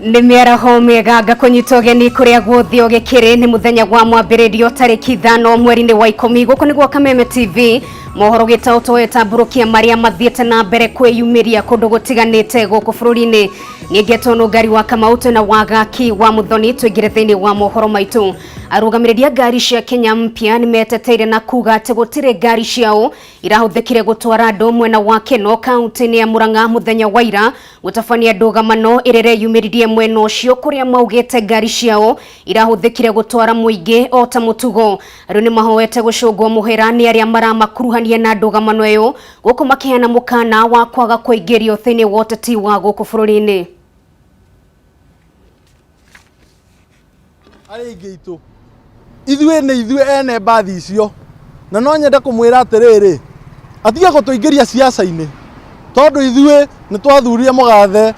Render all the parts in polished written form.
Nĩ mĩaraho mĩega ngakũnyita ũgeni kũrĩa guothe ũgĩkĩrĩ. Nĩ mũthenya wa mwambĩrĩrio tarĩki 5 mweri-inĩ wa 10. Gũkũ nĩguo Kameme TV mohoro gĩtaũtwo ĩtambũrũkia marĩa mathiĩte na mbere kwĩyumĩria kũndũ gũtiganĩte gũkũ bũrũri-inĩ. Nĩngetwo Nũngari wa Kamau twĩna Wagaki wa Mũthoni tũingĩre thĩinĩ wa mohoro maitũ. Arũgamĩrĩri a ngari cia Kenya Mpya nĩmeteteire na kuga atĩ gũtirĩ ngari ciao irahũthĩkire gũtwara andũ mwena wa Keno kaunti-inĩ ya Murang'a mũthenya wa ira gũtabania ndũgamano ĩrĩa ĩreyumĩririe mwena ũcio kũrĩa maugĩte ngari ciao irahũthĩkire gũtwara mũingĩ o ta mũtugo. Rĩu nĩmahoete gũcũngwo mũhera nĩ arĩa maramakuruhania na ndũgamano ĩyo gũkũ makĩheana mũkana wa kwaga kũingĩrio thĩinĩ wa ũteti wa gũkũ bũrũri-inĩ. Arĩa aingĩ aitũ ithuĩ nĩ ithuĩ ene mbathi icio, na no nyende kũmwĩra atĩrĩrĩ, atige gũtũingĩria siasa-inĩ, tondũ ithuĩ nĩ twathurire mũgathe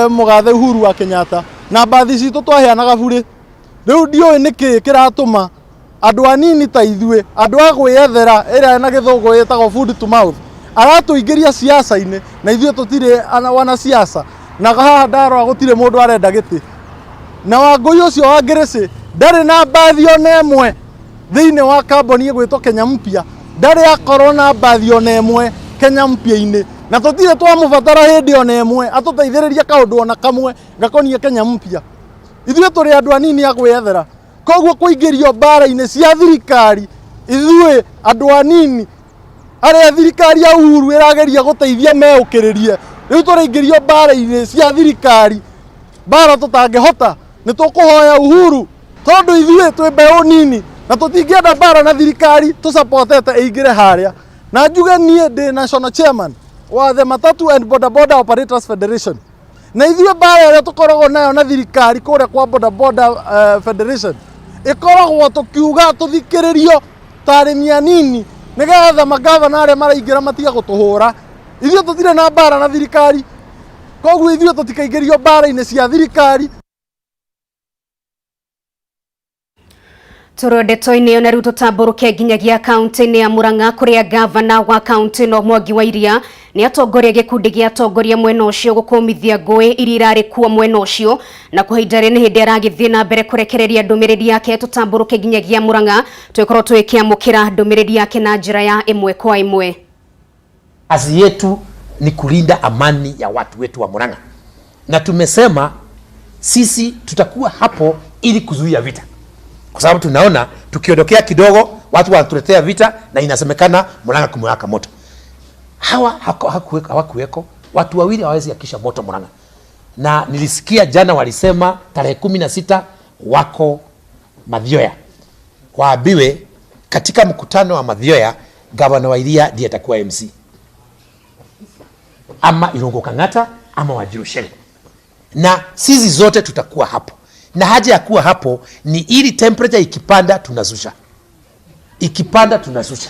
mũgathe Uhuru wa Kenyatta na mbathi citũ twaheanaga burĩ. Rĩu ndiũĩ nĩkĩ kĩratũma andũ anini ta ithuĩ, andũ a gwĩyethera ĩrĩa na gĩthũngũ ĩtagwo food to mouth, aratũingĩria siasa-inĩ na ithuĩ tũtirĩ wanasiasa, na haha ndarora gũtirĩ mũndũ arenda gĩtĩ. Na Wangũi ũcio wa Ngĩrĩcĩ ndarĩ na mbathi ona ĩmwe thĩinĩ wa kambuni ĩgwĩtwo Kenya Mpya, ndarĩ akorwo na mbathi ona ĩmwe Kenya Mpya-inĩ, na tũtirĩ twamũbatara hĩndĩ ona ĩmwe atũteithĩrĩrie kaũndũ ona kamwe gakoniĩ Kenya Mpya. Ithuĩ tũrĩ andũ anini a gwĩyethera, koguo kũingĩrio mbara-inĩ cia thirikari ithuĩ andũ anini arĩa thirikari ya Uhuru ĩrageria gũteithia meũkĩrĩrie, rĩu tũraingĩrio mbara-inĩ cia thirikari, mbara tũtangĩhota. Nĩ tũkũhoya Uhuru tondũ ithuĩ twĩ mbeũ nini na tũtingĩenda mbara na thirikari tũsupportete ĩingĩre harĩa. Na njuge niĩ ndĩ national chairman wa the Matatu and Boda Boda Operators Federation, na ithuĩ mbara ĩrĩa tũkoragwo nayo na thirikari kũrĩa kwa Boda Boda Federation ĩkoragwo tũkiuga tũthikĩrĩrio ta arĩmi anini nĩgetha magavana arĩa maraingĩra matige gũtũhũra. Ithuĩ tũtirĩ na mbara na thirikari, koguo ithuĩ tũtikaingĩrio mbara-inĩ cia thirikari. Tũrĩ ndeto-inĩ ĩyo na rĩu tũtambũrũke nginyagia kaunti-inĩ ya Murang'a kũrĩa gavana wa kaunti ĩno Mwangi wa Iria nĩ atongoria gĩkundi gĩa atongoria mwena ũcio gũkũmithia ngũĩ iria irarĩ kuo mwena ũcio, na kwa ihinda rĩrĩ nĩ hĩndĩ aragĩthiĩ na mbere kũrekereria ndũmĩrĩri yake. Tũtambũrũke nginyagia Murang'a tũgĩkorwo tũgĩkĩamũkĩra ndũmĩrĩri yake na njĩra ya ĩmwe kwa ĩmwe. Kazi yetu ni kulinda amani ya watu wetu wa Murang'a, na tumesema sisi tutakuwa hapo ili kuzuia vita, kwa sababu tunaona tukiondokea kidogo watu wanatuletea vita na inasemekana Murang'a kumewaka moto. Hawa hawakuweko, watu wawili hawawezi akisha moto Murang'a. Na nilisikia jana walisema tarehe 16 wako Mathioya, waambiwe katika mkutano wa Mathioya gavana wa Iria ndiye atakuwa MC, ama Irungu Kang'ata ama Wanjiru Chege, na sisi zote tutakuwa hapo. Na haja ya kuwa hapo ni ili temperature ikipanda tunazusha, ikipanda tunazusha.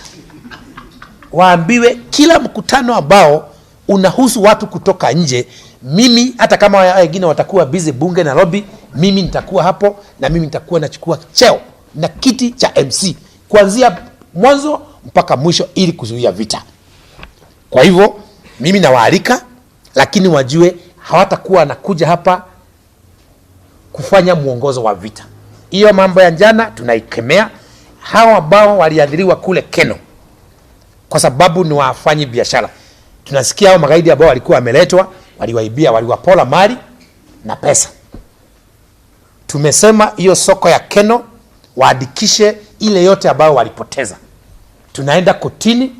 Waambiwe kila mkutano ambao unahusu watu kutoka nje, mimi hata kama wengine watakuwa busy bunge Nairobi, mimi nitakuwa hapo na mimi nitakuwa nachukua cheo na kiti cha MC kuanzia mwanzo mpaka mwisho ili kuzuia vita. Kwa hivyo mimi nawaalika, lakini wajue hawatakuwa wanakuja hapa kufanya mwongozo wa vita. Hiyo mambo ya njana tunaikemea. Hawa ambao waliadhiriwa kule Keno kwa sababu ni wafanyi biashara, tunasikia hao magaidi ambao walikuwa wameletwa, waliwaibia, waliwapola mali na pesa. Tumesema hiyo soko ya Keno waandikishe ile yote ambayo walipoteza. Tunaenda kotini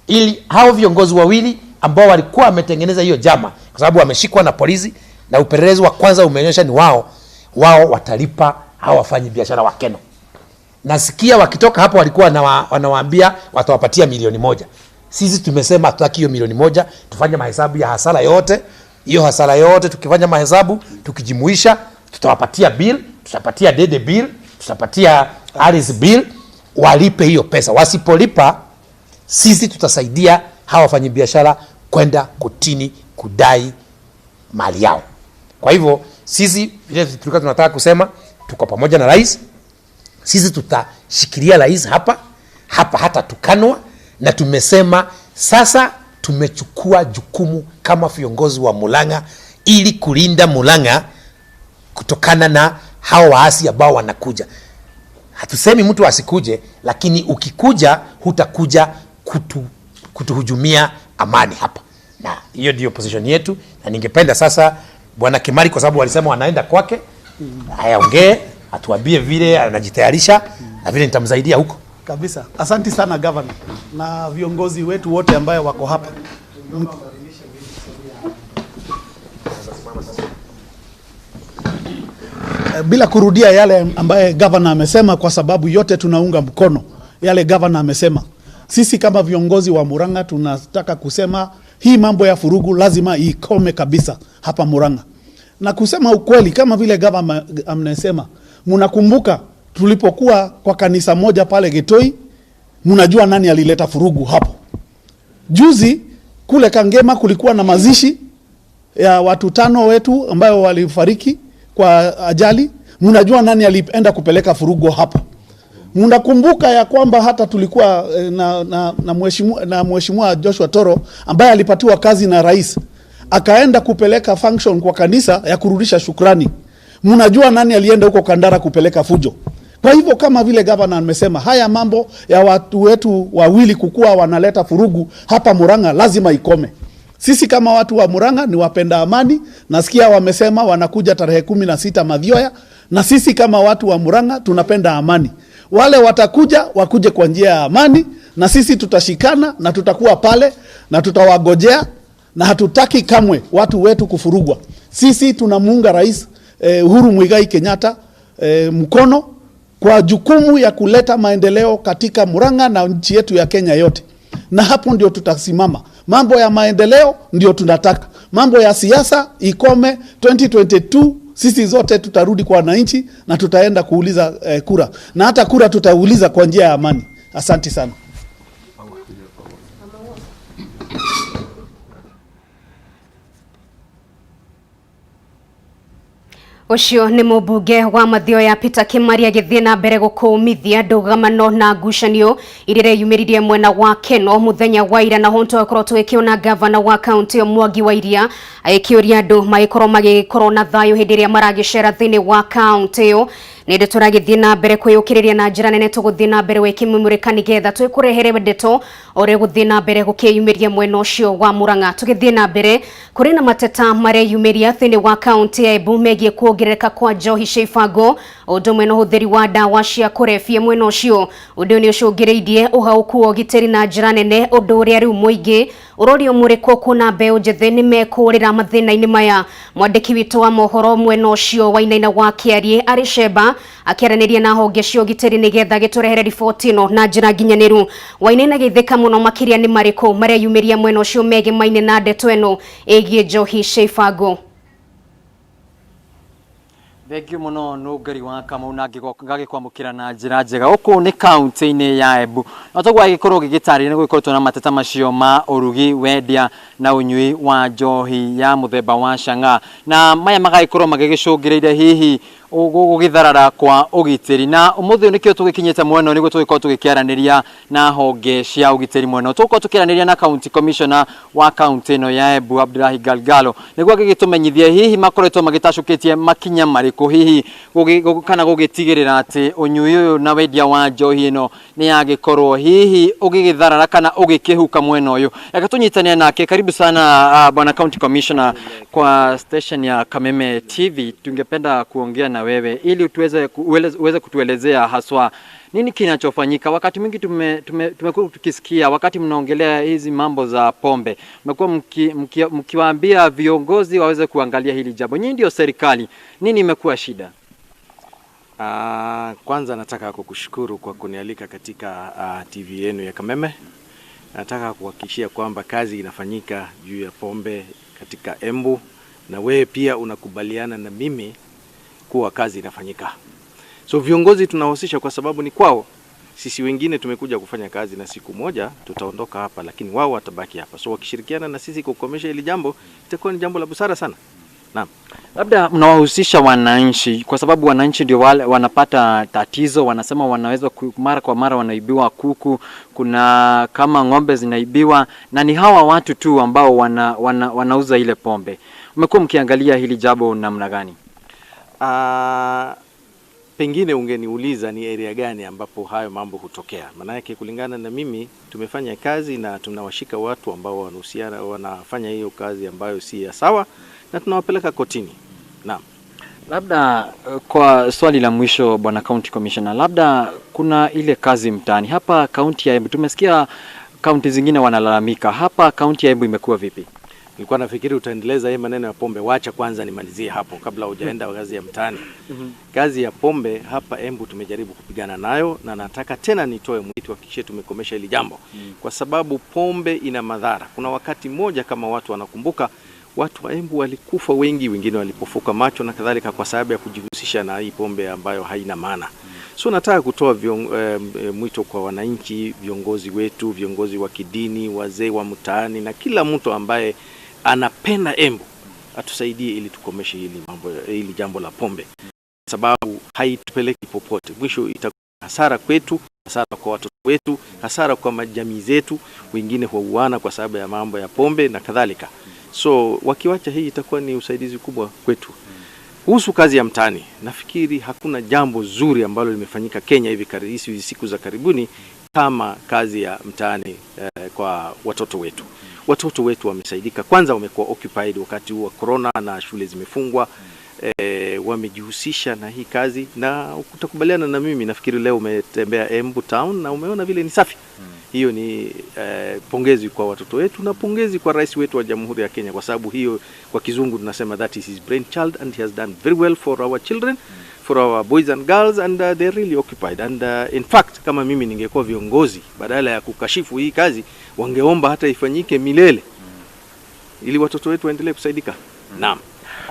ili hao viongozi wawili ambao walikuwa wametengeneza hiyo jama, kwa sababu wameshikwa na polisi na upelelezi wa kwanza umeonyesha ni wao, wao watalipa hao wafanyi biashara wa Keno. Nasikia wakitoka hapo walikuwa wanawaambia watawapatia 1,000,000. Sisi tumesema hatutaki hiyo 1,000,000, tufanye mahesabu ya hasara yote. Hiyo hasara yote tukifanya mahesabu, tukijimuisha, tutawapatia bill, tutapatia Dede bill, tutapatia Alice bill, walipe hiyo pesa. Wasipolipa, sisi tutasaidia hawa wafanyabiashara kwenda kotini kudai mali yao. Kwa hivyo sisi vile tulikuwa tunataka kusema, tuko pamoja na rais. Sisi tutashikilia rais hapa hapa, hata tukanwa, na tumesema sasa tumechukua jukumu kama viongozi wa Murang'a ili kulinda Murang'a kutokana na hao waasi ambao wanakuja. Hatusemi mtu asikuje, lakini ukikuja hutakuja kutuhujumia amani hapa. Na hiyo ndio position yetu, na ningependa sasa Bwana Kimari, kwa sababu walisema wanaenda kwake, ayaongee, atuambie vile anajitayarisha na vile nitamsaidia huko. Kabisa. Asanti sana governor na viongozi wetu wote ambayo wako hapa. Bila kurudia yale ambaye governor amesema, kwa sababu yote tunaunga mkono yale governor amesema. Sisi kama viongozi wa Murang'a tunataka kusema hii mambo ya furugu lazima ikome kabisa hapa Murang'a. Na kusema ukweli, kama vile governor amesema, mnakumbuka tulipokuwa kwa kanisa moja pale Gitoi, mnajua nani alileta furugu hapo. Juzi kule Kangema kulikuwa na mazishi ya watu 5 wetu ambao walifariki kwa ajali. Mnajua nani alienda kupeleka furugu hapo. Mnakumbuka ya kwamba hata tulikuwa na mheshimiwa Joshua Toro ambaye alipatiwa kazi na rais, akaenda kupeleka function kwa kanisa ya kurudisha shukrani. Mnajua nani alienda huko Kandara kupeleka fujo. Kwa hivyo kama vile governor amesema, haya mambo ya watu wetu wawili kukua wanaleta furugu hapa Murang'a lazima ikome. Sisi kama watu wa Murang'a ni wapenda amani. Nasikia wamesema wanakuja tarehe 16 Mathioya, na sisi kama watu wa Murang'a tunapenda amani. Wale watakuja wakuje kwa njia ya amani, na sisi tutashikana na tutakuwa pale na tutawagojea, na hatutaki kamwe watu wetu kufurugwa. Sisi tunamuunga Rais Uhuru Muigai Kenyatta mkono kwa jukumu ya kuleta maendeleo katika Murang'a na nchi yetu ya Kenya yote. Na hapo ndio tutasimama. Mambo ya maendeleo ndio tunataka. Mambo ya siasa ikome. 2022 sisi zote tutarudi kwa wananchi na tutaenda kuuliza kura. Na hata kura tutauliza kwa njia ya amani. Asante sana. Ucio ni mubunge wa Mathioya Peter Kimari agithie na mbere gukumithia ndugamano na ngucanio iria ireyumiririe mwena wa Keno muthenya wa ira, na honto akorwo tugikiona gavana wa kaunti yo Mwangi wa Iria agikiuria andu magikorwo magikorwo na thayu hindi iria maragicera thiini wa kaunti iyo. Ni ndeto tũragĩthiĩ na mbere kwĩyũkĩrĩria na njĩra nene, tũgũthiĩ na mbere gwĩkĩmũmũrĩka nĩgetha twĩkũrehere ndeto ũrĩa gũthiĩ na mbere gũkĩyumĩria mwena ũcio wa Murang'a. Tũgĩthiĩ na mbere, kũrĩ na mateta mareyumĩria thĩinĩ wa kaunti ya Embu megiĩ kuongerereka kwa njohi cia ibango, ũndũ ũmwe na ũhũthĩri wa ndawa cia kũrebia mwena ũcio. Ũndũ ũyũ nĩ ũcũngĩrĩirie ũhaũku wa ũgitĩri na njĩra nene, ũndũ ũrĩa rĩu mũingĩ ũrorio mũrĩkũ kuona mbeũ njĩthĩ nĩ mekũrĩra mathĩna-inĩ maya. Mwandĩki witũ wa mohoro mwena ũcio Wainaina wa Kĩarie arĩ Sheba akĩaranĩria na honge cia ũgitĩri nĩgetha gĩtũrehere riboti ĩno na njĩra nginyanĩru. Wainaina geithĩka mũno makĩria nĩ marĩkũ mareyumĩria mwena ũcio megemaine na ndeto ĩno ĩgiĩ njohi cia ibango. Thengiũ mũno Nũngari wa Kamau, na ngagĩkwamũkĩra na njĩra njega gũkũ nĩ kaunti-inĩ ya Embu. Na toguo agĩkorwo gĩgĩtarĩria nĩ gũgĩkoretwo na mateta macio ma ũrugi, wendia na ũnyui wa njohi ya mũthemba wa chang'aa, na maya magagĩkorwo magĩgĩcũngĩrĩire hihi gũgĩtharara kwa ũgitĩri. Na ũmũthĩ ũyũ nĩkĩo tũgĩkinyĩte mwena ũyũ nĩguo tũgĩkorwo tũgĩkĩaranĩria na honge cia ũgitĩri mwena ũyũ. Tũgũkorwo tũkĩaranĩria na county commissioner wa kaunti ĩno ya Embu Abdullahi Galgalo nĩguo agĩgĩtũmenyithie hihi makoretwo magĩtacũkĩtie makinya marĩkũ hihi kana gũgĩtigĩrĩra atĩ ũnyui ũyũ na wendia wa njohi ĩno nĩ yagĩkorwo hihi ũgĩgĩtharara kana ũgĩkĩhuka mwena ũyũ. Reke tũnyitanĩre nake. Karibu Karibu sana Bwana County Commissioner kwa station ya Kameme TV. Tungependa kuongea na wewe ili tuweze uweze kutuelezea haswa nini kinachofanyika. Wakati mwingi tumekuwa tukisikia wakati mnaongelea hizi mambo za pombe, mmekuwa mkiwaambia viongozi waweze kuangalia hili jambo. Nyinyi ndio serikali, nini imekuwa shida? Kwanza nataka kukushukuru kwa kunialika katika TV yenu ya Kameme. Nataka kuhakikishia kwamba kazi inafanyika juu ya pombe katika Embu, na wewe pia unakubaliana na mimi kuwa kazi inafanyika. So viongozi tunahusisha kwa sababu ni kwao. Sisi wengine tumekuja kufanya kazi na siku moja tutaondoka hapa, lakini wao watabaki hapa. So wakishirikiana na sisi kukomesha hili jambo, itakuwa ni jambo la busara sana. Naam. Labda mnawahusisha wananchi kwa sababu wananchi ndio wale wanapata tatizo, wanasema wanaweza mara kwa mara wanaibiwa kuku, kuna kama ng'ombe zinaibiwa, na ni hawa watu tu ambao wanauza ile pombe. Mmekuwa mkiangalia hili jambo namna gani? Pengine ungeniuliza ni area gani ambapo hayo mambo hutokea. Maanake kulingana na mimi tumefanya kazi na tunawashika watu ambao wanahusiana, wanafanya hiyo kazi ambayo si ya sawa, na tunawapeleka kotini. Naam. Labda kwa swali la mwisho Bwana County Commissioner, labda kuna ile kazi mtaani hapa kaunti ya Embu. Tumesikia kaunti zingine wanalalamika, hapa kaunti ya Embu imekuwa vipi? Nilikuwa nafikiri utaendeleza hii maneno ya pombe. Wacha kwanza nimalizie hapo kabla hujaenda kazi ya mtaani. Kazi ya pombe hapa Embu tumejaribu kupigana nayo, na nataka tena nitoe mwito hakikishe tumekomesha hili jambo. Kwa sababu pombe ina madhara. Kuna wakati mmoja kama watu wanakumbuka, watu wa Embu walikufa wengi, wengine walipofuka macho na kadhalika, kwa sababu ya kujihusisha na hii pombe ambayo haina maana. So nataka kutoa mwito kwa wananchi, viongozi wetu, viongozi wa kidini, wazee wa mtaani na kila mtu ambaye anapenda Embu atusaidie ili tukomeshe hili jambo la pombe, sababu haitupeleki popote. Mwisho itakuwa hasara kwetu, hasara kwa watoto wetu, hasara kwa majamii zetu. Wengine huuana kwa sababu ya mambo ya pombe na kadhalika. So wakiwacha hii itakuwa ni usaidizi kubwa kwetu. Kuhusu kazi ya mtaani, nafikiri hakuna jambo zuri ambalo limefanyika Kenya hivi hizi siku za karibuni kama kazi ya mtaani kwa watoto wetu. Watoto wetu wamesaidika. Kwanza wamekuwa occupied wakati huu wa corona na shule zimefungwa. Wamejihusisha na hii kazi, na utakubaliana na mimi, nafikiri leo umetembea Embu town na umeona vile ni safi. Hiyo ni pongezi kwa watoto wetu na pongezi kwa rais wetu wa Jamhuri ya Kenya, kwa sababu hiyo kwa kizungu tunasema that is his brainchild and he has done very well for our children, for our boys and girls, and they're really occupied. And in fact kama mimi ningekuwa viongozi, badala ya kukashifu hii kazi, wangeomba hata ifanyike milele ili watoto wetu waendelee kusaidika. Naam.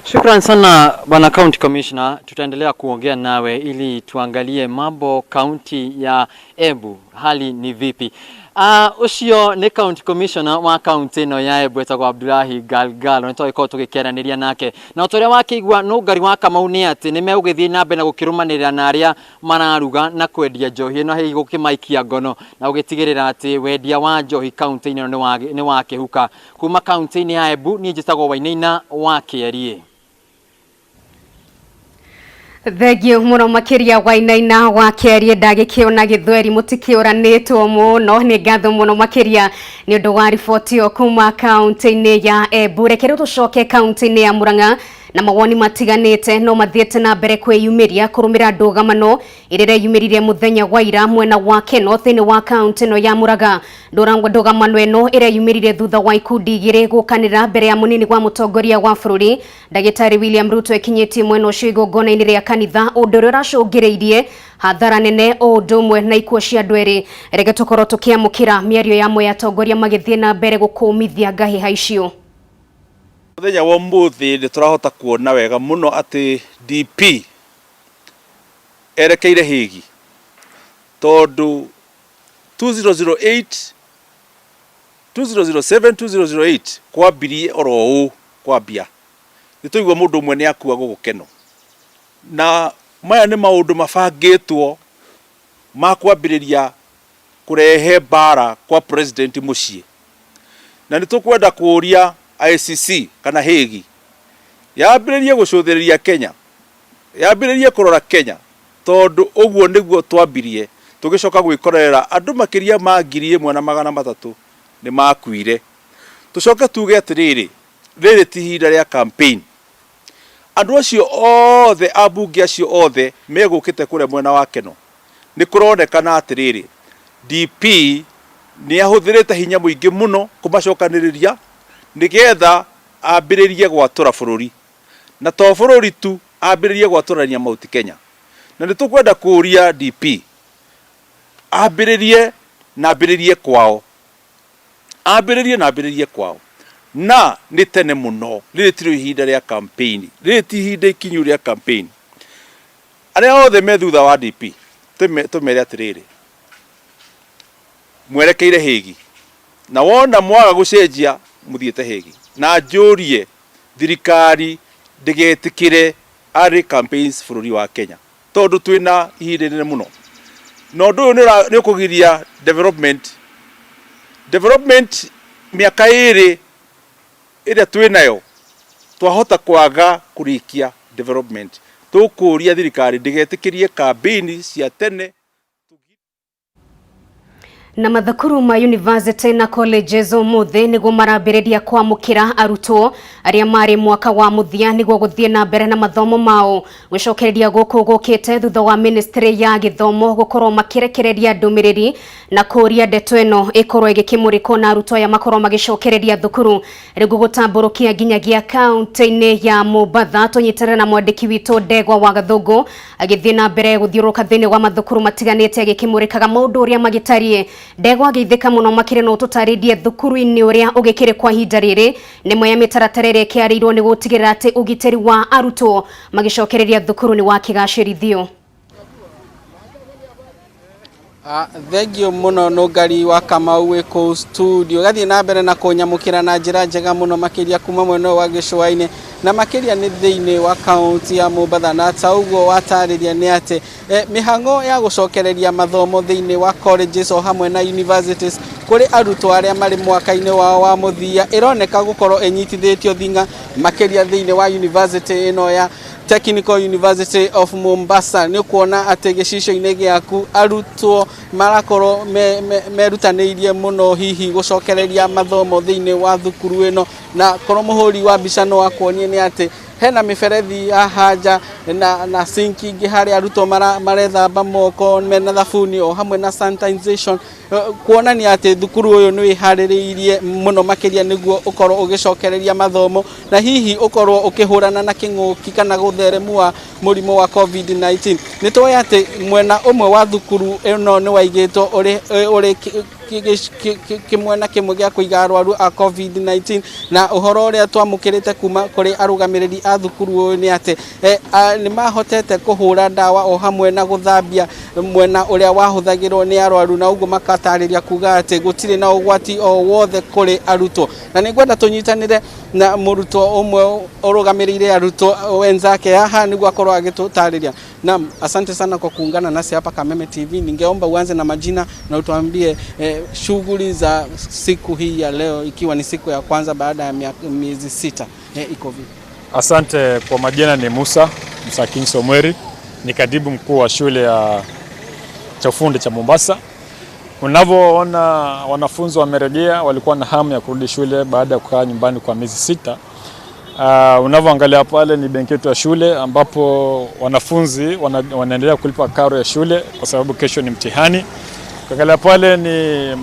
Shukran sana Bwana County Commissioner, tutaendelea kuongea nawe ili tuangalie mambo kaunti ya Embu hali ni vipi. Ucio nĩ County Commissioner wa kaunti ĩno ya Embu etagwo Abdullahi Galgalo, nĩ twagĩkorwo tũgĩkĩaranĩria nake na o ta ũrĩa wakĩigua Nũngari wa Kamau nĩ atĩ nĩ megũgĩthiĩ na mbere na gũkĩrũmanĩrĩra na arĩa mararuga na kwendia njohi ĩno, hihi gũkĩmaikia ngono na gũgĩtigĩrĩra atĩ wendia wa njohi kaunti-inĩ ĩno nĩ wakĩhuka. Kuma kaunti-inĩ ya Embu niĩ njĩtagwo Wainaina wa Kĩeriĩ. Thengiũ mũno makĩria Wainaina wa Kĩeriĩ, ndagĩkĩona gĩthweri mũtikĩũranĩtwo mũno. Nĩ ngatho mũno makĩria nĩ ũndũ wa riboti ĩyo kuma kaunti-inĩ ya Embu. Reke rĩu tũcoke kaunti-inĩ ya Murang'a na mawoni matiganĩte no mathiĩte na mbere kwĩyumĩria kũrũmĩrĩra ndũgamano ĩrĩa ĩreyumĩririe mũthenya wa ira mwena wa Keno thĩinĩ wa kaunti ĩno ya Murang'a. Ndũgamano ĩno ĩreyumĩririe thutha wa ikundi igĩrĩ gũkanĩra mbere ya mũnini wa mũtongoria wa bũrũri Ndagĩtarĩ William Ruto ekinyĩtie mwena ũcio igongona-inĩ rĩa kanitha, ũndũ ũrĩa ũracũngĩrĩirie hathara nene o ũndũ ũmwe na ikuũ cia andũ erĩ. Reke tũkorwo tũkĩamũkĩra mĩario ya amwe ya atongoria magĩthiĩ na mbere gũkũmithia ngahĩha icio. Muthenya wa umuthi nĩ tũrahota kuona wega mũno atĩ DP erekeire Hague, tondũ 2008, 2007, 2008 kwambirie oro ũũ kwambia nĩ tũigua mũndũ ũmwe nĩ akua gũkũ Keno, na maya nĩ maũndũ mabangĩtwo ma kwambĩrĩria kũrehe mbara kwa president mũciĩ. Na nĩ tũkwenda kũũria ICC kana Hague yambĩrĩrie gũcũthĩrĩria Kenya, yambĩrĩrie kũrora Kenya, tondũ ũguo nĩguo twambirie tũgĩcoka gwĩkorera andũ makĩria ma 1300 nĩ makuire. Tũcoke tuge atĩrĩrĩ, rĩrĩ ti ihinda rĩa campaign. Andũ acio othe, ambunge acio othe megũkĩte kũrĩa mwena wa Keno, nĩ kũronekana atĩrĩrĩ, DP nĩ ahũthĩrĩte hinya mũingĩ mũno kũmacokanĩrĩria nĩgetha ambĩrĩrie gwatũra bũrũri. Na to bũrũri tu, ambĩrĩrie gwatũrania Mount Kenya. Na nĩ tũkwenda kũria DP ambĩrĩrie na ambĩrĩrie kwao, ambĩrĩrie na ambĩrĩrie kwao. Na nĩ tene mũno, rĩrĩ tirĩ ihinda rĩa campaign, rĩrĩ ti ihinda ikinyu rĩa campaign. Arĩa othe me thutha wa DP tũmere atĩrĩrĩ, mwerekeire hĩgi, na wona mwaga gũcenjia mũthiĩte hĩgi. Na njũrie thirikari ndĩgetĩkĩre early campaigns bũrũri wa Kenya, tondũ twĩna ihinda inene mũno, na ũndũ ũyũ nĩ ũkũgiria development mĩaka ĩrĩ ĩrĩa twĩnayo twahota kwaga kũrĩkia development. Tũkũria thirikari ndĩgetĩkĩrie campaign cia tene. Na mathukuru ma university na colleges ũmũthĩ nĩguo marambĩrĩria kwamũkĩra arutwo arĩa marĩ mwaka wa mũthia nĩguo gũthiĩ na mbere na mathomo mao. Gũcokereria gũkũ gũkĩte thutha wa ministry ya gĩthomo gũkorwo makĩrekereria ndũmĩrĩri na kũria ndeto ĩno ĩkorwo ĩgĩkĩmũrĩkwo na arutwo aya makorwo magĩcokereria thukuru. Rĩu gũtambũrũkia nginyagia kaunti-inĩ ya Mombatha, tũnyitane na mwandĩki witũ Ndegwa wa Gathũngũ agĩthiĩ na mbere gũthiũrũrũka thĩinĩ wa mathukuru matiganĩte agĩkĩmũrĩkaga maũndũ ũrĩa magĩtariĩ. Ndegwa geithĩka mũno makĩria no ũtũtarĩrie thukuru-inĩ ũrĩa ũgĩkĩrĩ kwa ihinda rĩrĩ nĩmwe ya mĩtaratara ĩrĩa ĩkĩarĩirwo nĩ gũtigĩrĩra atĩ ũgitĩri wa arutwo magĩcokereria thukuru nĩ wakĩgacĩrithio. Thengio mũno Nũngari wa Kamau wĩ kũu studio gathiĩ na mbere na kũnyamũkĩra na njĩra njega mũno makĩria kuma mwena wa gĩcũa-inĩ na makĩria nĩ thĩinĩ wa kaunti ya Mombatha. Na ta ũguo watarĩria nĩ atĩ mĩhang'o ya gũcokereria mathomo thĩinĩ wa colleges o hamwe na universities kũrĩ arutwo arĩa marĩ mwaka-inĩ wao wa mũthia ĩroneka gũkorwo ĩnyitithĩtio thing'a makĩria thĩinĩ wa university ĩno ya Technical University of Mombasa. Nĩ kuona atĩ gĩcicio-inĩ gĩaku arutwo marakorwo merutanĩirie mũno hihi gũcokereria mathomo thĩinĩ wa thukuru ĩno, na korwo mũhũri wa mbica no akuonie nĩ atĩ hena mĩberethi ya haja na sink ingĩ harĩa arutwo marethamba moko mena thabuni o hamwe na sanitization, kuonania atĩ thukuru ũyũ nĩ wĩharĩrĩirie mũno makĩria nĩguo ũkorwo ũgĩcokereria mathomo na hihi ũkorwo ũkĩhũrana na kĩng'ũki kana gũtheremu wa mũrimũ wa COVID-19. Nĩ tũĩ atĩ mwena ũmwe wa thukuru ĩno nĩ waigĩtwo ũrĩ kĩmwena kĩmwe gĩa kũiga arwaru a COVID-19, na ũhoro ũrĩa twamũkĩrĩte kuma kũrĩ arũgamĩrĩri a thukuru ũyũ nĩ atĩ nĩ mahotete kũhũra ndawa o hamwe na gũthambia mwena ũrĩa wahũthagĩrwo nĩ arwaru, na ũguo makatarĩria kuga atĩ gũtirĩ na ũgwati o wothe kũrĩ arutwo. Na nĩ ngwenda tũnyitanĩre na mũrutwo ũmwe ũrũgamĩrĩire arutwo wenzake haha nĩguo akorwo agĩtũtarĩria. Naam, asante sana kwa kuungana nasi hapa Kameme TV. Ningeomba uanze na majina na utuambie shughuli za siku hii ya leo ikiwa ni siku ya kwanza baada ya miezi 6 iko vipi? Asante. Kwa majina ni Musa King Somweri, ni katibu mkuu wa shule ya cha ufundi cha Mombasa. Unavyoona wanafunzi wamerejea, walikuwa na hamu ya kurudi shule baada ya kukaa nyumbani kwa miezi 6. Unavyoangalia pale ni benki yetu ya shule ambapo wanafunzi wanaendelea kulipa karo ya shule kwa sababu kesho ni mtihani. Ukiangalia pale ni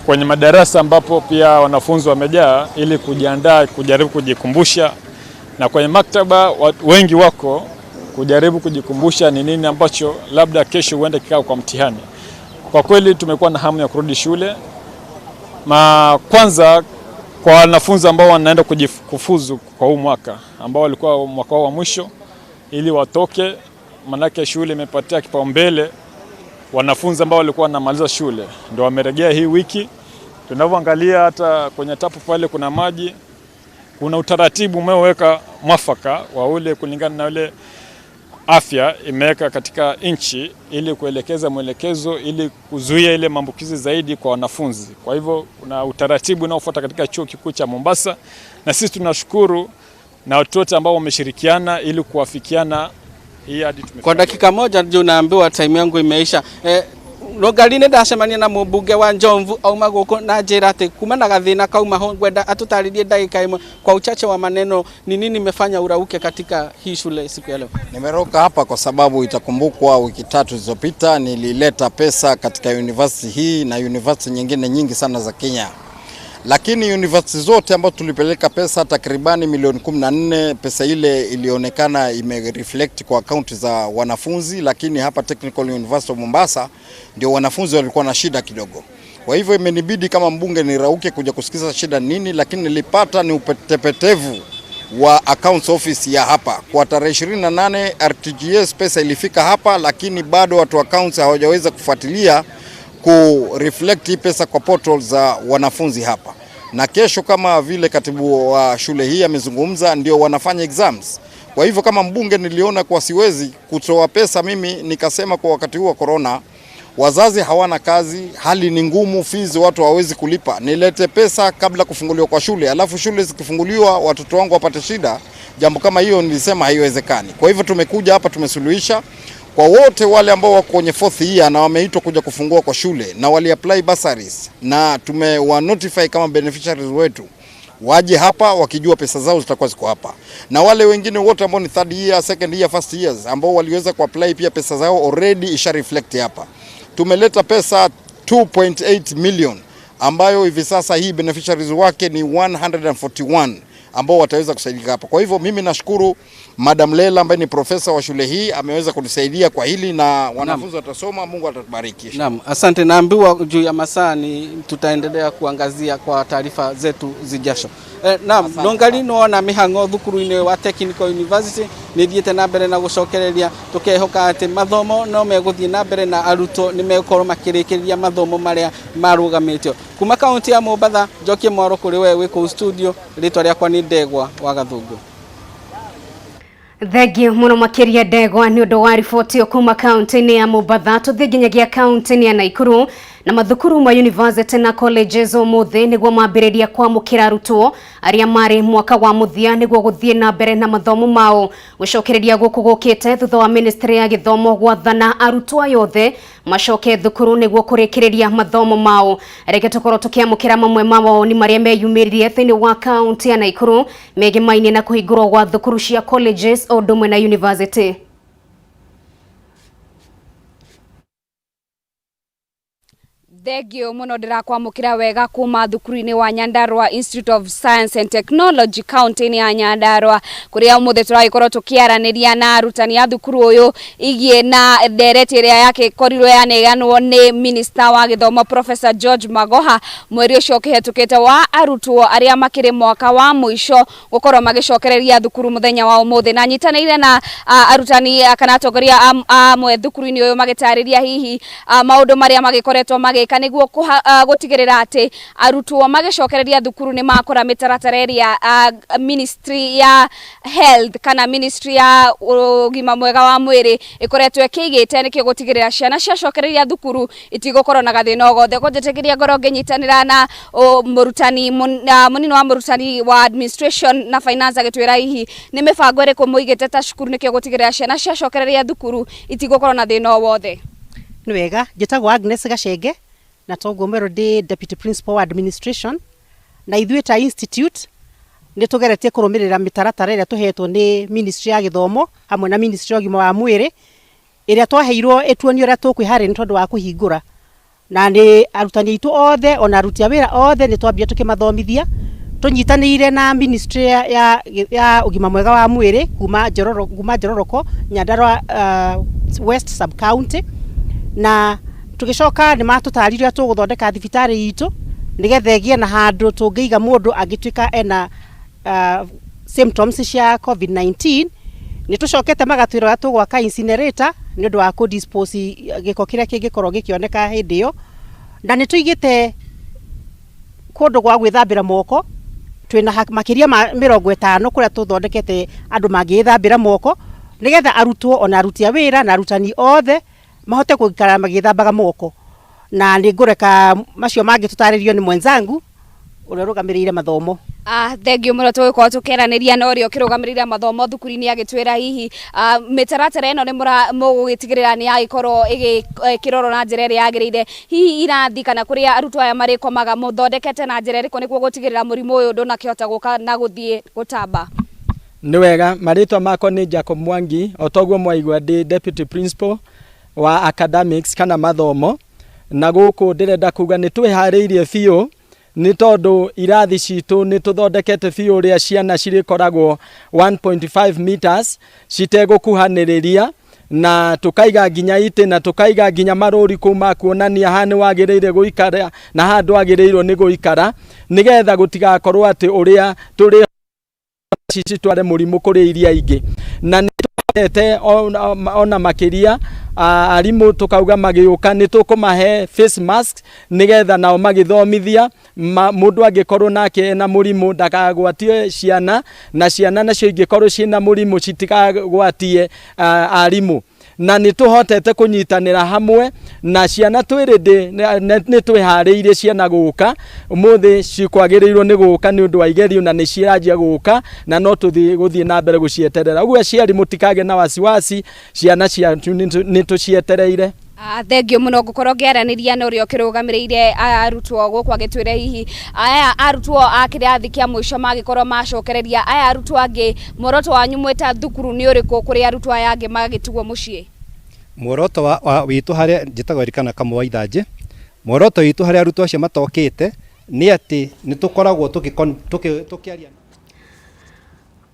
kwenye madarasa ambapo pia wanafunzi wamejaa ili kujiandaa kujaribu kujikumbusha, na kwenye maktaba wengi wako kujaribu kujikumbusha ni nini ambacho labda kesho huenda kikao kwa mtihani. Kwa kweli tumekuwa na hamu ya kurudi shule. Kwanza kwa wanafunzi ambao wanaenda kufuzu kwa huu mwaka ambao walikuwa mwaka wao wa mwisho ili watoke, manake shule imepatia kipaumbele wanafunzi ambao walikuwa wanamaliza shule ndio wamerejea hii wiki. Tunavyoangalia hata kwenye tapu pale kuna maji, kuna utaratibu umeweka mwafaka wa ule kulingana na ule afya imeweka katika nchi ili kuelekeza mwelekezo ili kuzuia ile maambukizi zaidi kwa wanafunzi. Kwa hivyo kuna utaratibu unaofuata katika chuo kikuu cha Mombasa, na sisi tunashukuru na watu wote ambao wameshirikiana ili kuafikiana hii hadi tumefika. Kwa dakika moja ndio naambiwa time yangu imeisha. Nũngari nĩ ndacemania na mũmbunge wa Njomvu auma gũkũ na njĩra atĩ kuma na gathĩna kauma ho, ngwenda atũtarĩrie ndagĩka ĩmwe kwa uchache wa maneno ni nini imefanya urauke katika hii shule siku ya leo. Nimeroka hapa kwa sababu itakumbukwa wiki tatu zilizopita nilileta pesa katika university hii na university nyingine nyingi sana za Kenya, lakini university zote ambazo tulipeleka pesa takribani milioni 14, pesa ile ilionekana imereflect kwa akaunti za wanafunzi, lakini hapa Technical University of Mombasa ndio wanafunzi walikuwa na shida kidogo. Kwa hivyo imenibidi kama mbunge nirauke kuja kusikiza shida nini, lakini nilipata ni upetepetevu wa accounts office ya hapa. Kwa tarehe 28 RTGS pesa ilifika hapa, lakini bado watu accounts hawajaweza kufuatilia ku reflect hii pesa kwa portal za wanafunzi hapa. Na kesho kama vile katibu wa shule hii amezungumza, ndio wanafanya exams. Kwa hivyo kama mbunge niliona kwa siwezi kutoa pesa mimi, nikasema kwa wakati huu wa corona wazazi hawana kazi, hali ni ngumu, fees watu hawawezi kulipa, nilete pesa kabla kufunguliwa kwa shule, alafu shule zikifunguliwa watoto wangu wapate shida. Jambo kama hiyo nilisema haiwezekani. Kwa hivyo tumekuja hapa tumesuluhisha kwa wote wale ambao wako kwenye fourth year na wameitwa kuja kufungua kwa shule na wali apply bursaries, na tumewa notify kama beneficiaries wetu waje hapa wakijua pesa zao zitakuwa ziko hapa, na wale wengine wote ambao ni third year, second year, first years ambao waliweza kuapply pia pesa zao already isha reflect hapa. Tumeleta pesa 2.8 million ambayo hivi sasa hii beneficiaries wake ni 141 ambao wataweza kusaidika hapa. Kwa hivyo mimi nashukuru Madam Lela ambaye ni profesa wa shule hii ameweza kunisaidia kwa hili na wanafunzi watasoma. Mungu atatubariki. Naam, asante. Naambiwa juu ya masaa ni tutaendelea kuangazia kwa taarifa zetu zijasho. Naam, nongali nona mihango thukuru-inĩ wa Technical University nĩ thiĩte na mbere na gũcokereria, tũkehoka atĩ mathomo no megũthiĩ na mbere na arutwo nĩ megũkorwo makĩrĩkĩrĩria mathomo marĩa marũgamĩtio. Kuma kaunti ya Mombatha, njokie mwaro kũrĩ we wĩ kũu studio, rĩtwa rĩakwa nĩ Ndegwa wa Gathũngũ. Thengiũ mũno makĩria Ndegwa nĩ ũndũ wa riboti ĩyo kuma kaunti-inĩ ya Mombatha. Tũthiĩ nginyagia kaunti-inĩ ya Naikuru na mathukuru ma university na colleges ũmũthĩ nĩguo mambĩrĩria kwamũkĩra arutwo arĩa marĩ mwaka wa mũthia nĩguo gũthiĩ na mbere na mathomo mao. Gũcokereria gũkũ gũkĩte thutha wa ministry ya gĩthomo gwathana arutwo aya othe macoke thukuru nĩguo kũrĩkĩrĩria mathomo mao. Reke tũkorwo tũkĩamũkĩra mamwe ma mawoni marĩa meyumĩririe thĩinĩ wa kaunti ya Naikuru megemainie na kũhingũrwo gwa thukuru cia colleges o ũndũ ũmwe na university. Thengio muno ndirakwamukira wega kuma thukuru-ini wa Nyandarua Institute of Science and Technology kaunti-ini ya Nyandarua, kuria umuthi turagikorwo tukiaraniria na arutani a thukuru uyu igie na ndereti iria yakikorirwo yaneanwo ni minister wa githomo Professor George Magoha mweri ucio ukihetukite wa arutwo aria makiri mwaka wa muico gukorwo magicokereria thukuru muthenya wa umuthi, na nyitanire na arutani kana atongoria amwe thukuru-ini uyu magitariria hihi maundu maria magikoretwo magika niguo gutigirira ati arutwo magicokereria thukuru ni makora mitaratara ĩrĩa ministry ya health kana ministry ya ugima mwega wa mwiri ikoretwo ĩkĩigĩte nikio gutigirira ciana ciacokereria thukuru itigukorwo na gathĩna o gothe. Kũnjĩtĩkĩria ngorwo ngĩnyitanĩra na mũrutani mũnini wa mũrutani wa administration na finance agĩtwĩra hihi nĩ mĩbango ĩrĩkũ mũigĩte ta cukuru nikio gutigirira ciana ciacokereria thukuru itigukorwo na thĩna o wothe. Nĩ wega, njĩtagwo Agnes Gacenge na toguo mwerũ ndĩ deputy principal wa administration, na ithuĩ ta institute nĩ tũgeretie kũrũmĩrĩra mĩtaratara ĩrĩa tũhetwo nĩ ministry ya gĩthomo hamwe na ministry ya ũgima wa mwĩrĩ ĩrĩa twaheirwo ĩtuonie ũrĩa tũkwĩharĩria nĩ tondũ wa kũhingũra, na nĩ arutani aitũ othe ona aruti a wĩra othe nĩ twambia tũkĩmathomithia tũnyitanĩire na ministry ya ũgima mwega wa mwĩrĩ kuma Njororoko Nyandarua West sub county, na tugicoka nĩ matũtarire ũrĩa tũgũthondeka thibitarĩ itũ nĩgetha ĩgĩe na handũ tũngĩiga mũndũ angĩtuĩka ena symptoms cia COVID-19. Nĩ tũcokete magatwĩra ũrĩa tũgwaka incinerator nĩ ũndũ wa kũ dispose gĩko kĩrĩa kĩngĩkorwo gĩkĩoneka hĩndĩ ĩyo, na nĩ tũigĩte kũndũ gwa gwĩthambĩra moko twĩna makĩria ma 50 kũrĩa tũthondekete andũ mangĩĩthambĩra moko nĩgetha arutwo ona aruti a wĩra na arutani othe mahote gũikara magĩthambaga moko. Na nĩ ngũreka macio mangĩ tũtarĩrio nĩ mwenzangu ũrĩa ũrũgamĩrĩire mathomo. Thengio mũno, tũgũkorwo tũkĩaranĩria na ũrĩa ũkĩrũgamĩrĩire mathomo thukuru-inĩ agĩtwĩra hihi mĩtaratara ĩno nĩ mũgũgĩtigĩrĩra nĩ yagĩkorwo ĩkĩrorwo na njĩra ĩrĩa yagĩrĩire. Hihi irathi kana kũrĩa arutwo aya marĩkomaga mũthondekete na njĩra ĩrĩkũ nĩguo gũtigĩrĩra mũrimũ ũyũ ndũnakĩhota gũka na gũthiĩ gũtamba? Nĩ wega, marĩtwa makwa nĩ Jacob Mwangi, o toguo mwaigua ndĩ deputy principal wa academics kana mathomo, na gũkũ ndĩrenda kuga nĩ twĩharĩirie biũ nĩ tondũ irathi citũ nĩ tũthondekete biũ ũrĩa ciana cirĩkoragwo 1.5 meters citegũkuhanĩrĩria, na tukaiga nginya itĩ na tukaiga nginya marũri kũu ma kuonania haha nĩ wagĩrĩire gũikara na haha ndwagĩrĩirwo nĩ gũikara, nĩgetha gũtigakorwo atĩ ũrĩa tũrĩ citware mũrimũ kũrĩ iria ingĩ. Na nĩ tũhotete ona makĩria arimũ tũkauga magĩũka nĩ tũkũmahe face mask, nĩgetha nao magĩthomithia mũndũ angĩkorwo nake ena mũrimũ ndakagwatie ciana, na ciana nacio ingĩkorwo ciĩna mũrimũ citikagwatie arimũ. Na nĩ tũhotete kũnyitanĩra hamwe na ciana twĩrĩ nĩ twĩharĩirie ciana gũka ũmũthĩ, cikwagĩrĩirwo nĩ gũka nĩ ũndũ wa igerio na nĩ ciranjia gũka, na no tũthiĩ gũthiĩ na mbere gũcieterera. Ũguo aciari mũtikagĩe na wasiwasi, ciana cianyu nĩ tũcietereire. Thengio mũno, ngũkorwo ngĩaranĩria na ũrĩa ũkĩrũgamĩrĩire arutwo gũkũ agĩtwĩre hihi aya arutwo a kĩrathi kĩa mũico magĩkorwo macokereria aya arutwo angĩ, muoroto wanyu mwĩta thukuru nĩ ũrĩkũ kũrĩ arutwo aya angĩ magĩtigwo mũciĩ? Muoroto wa witũ harĩa njĩtagwo Erikana Kamau wa Ithanjĩ, muoroto witũ harĩa arutwo acio matokĩte nĩ atĩ nĩ tũkoragwo tũkĩaria.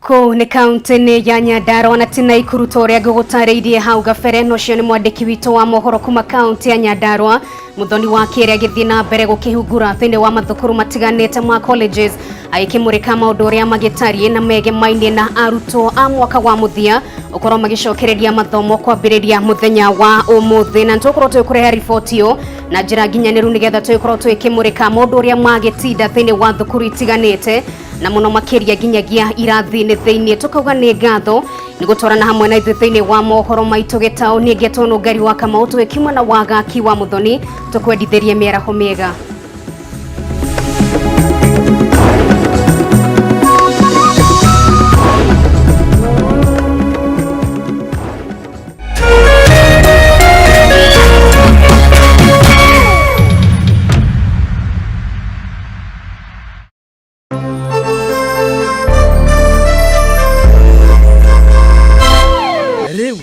Kũu nĩ kaunti-inĩ ya Nyandarua na ti Naikuru ta ũrĩa ngũgũtarĩirie hau gabere. Na ũcio nĩ mwandĩki witũ wa mohoro kuma kaunti ya Nyandarua, Muthoni wa Kĩrĩa, agĩthiĩ na mbere gũkĩhungura thĩinĩ wa mathukuru matiganĩte ma colleges, agĩkĩmũrĩka maũndũ ũrĩa magĩtariĩ na megemainie na arutwo a mwaka wa mũthia ũkorwo magĩcokereria mathomo kwambĩrĩria mũthenya wa ũmũthĩ. Na nĩtũgũkorwo tũgĩkũrehe riboti ĩyo na njĩra nginyanĩru, nĩgetha tũgĩkorwo tũgĩkĩmũrĩka maũndũ ũrĩa magĩtinda thĩinĩ wa thukuru itiganĩte, na mũno makĩria nginyagia irathi-inĩ thĩinĩ. Tũkauga nĩ ngatho nĩ gũtwarana hamwe na ithuĩ thĩinĩ wa mohoro maitũ gĩtaũ. Niĩ ngetwo Nũngari wa Kamau, tũgĩkiuma na wagaki wa Mũthoni, tũkwendithĩrie mĩaraho mĩega. Rĩu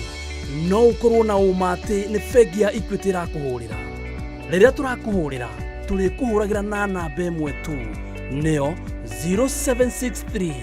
no ũkorwo na ũma atĩ nĩ bengi ya Equity ĩrakũhũrĩra. Rĩrĩa tũrakũhũrĩra, tũrĩkũhũragĩra na namba ĩmwe tu, nĩyo 0763.